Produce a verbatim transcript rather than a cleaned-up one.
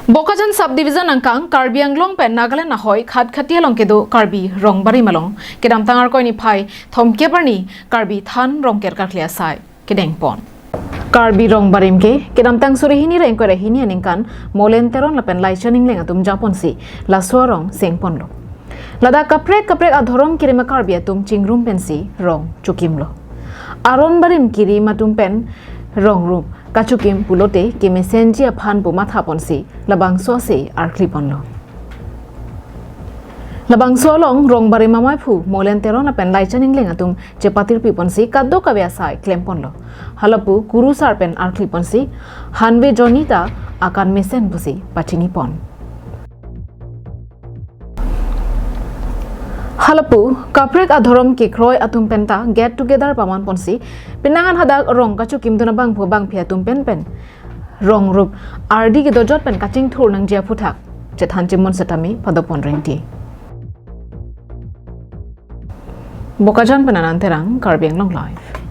Bokajan Subdivision angkang Karbi Anglong pen Nagaland ahoi Khatkhati along kedo Karbi Rongbarim along kedamtang Arkoi niphai thomkep arni Karbi Than Rongker karkli asai kedengpon. Karbi Rongbarim ke kedamtang suri hini ra ingkoi ra hini aningkan Molen Teron lapen Laichan Engleng atum japonsi laso arong sengponlo. Ladak kaprek kaprek adhorom kirima Karbi atum chingrum pensi rong chokimlo. Aron barim kirim atum pen rong rup kachokim pulote kemesenji aphan pu mathaponsi labangso ase arkliponlo. Labangso along Rongbarim amaiphu Molen Teron lapen Laichan Engleng atum chepatirpiponsi kadokave asai klemponlo. Halapu kurusar pen arkliponsi hanve jonni ta akan mesen pusi pachinipon. Halapu kaprek adhorom kekroi atum penta get together pamanponsi penang an hadak rong kachokimdun abangphu abangphi atum pen pen rong rup ardi kedojot pen kachingthur nangji aphuthak chethan chimon setame padopon rengti. Bokajan pen Anand Terang, Karbi Anglong Live.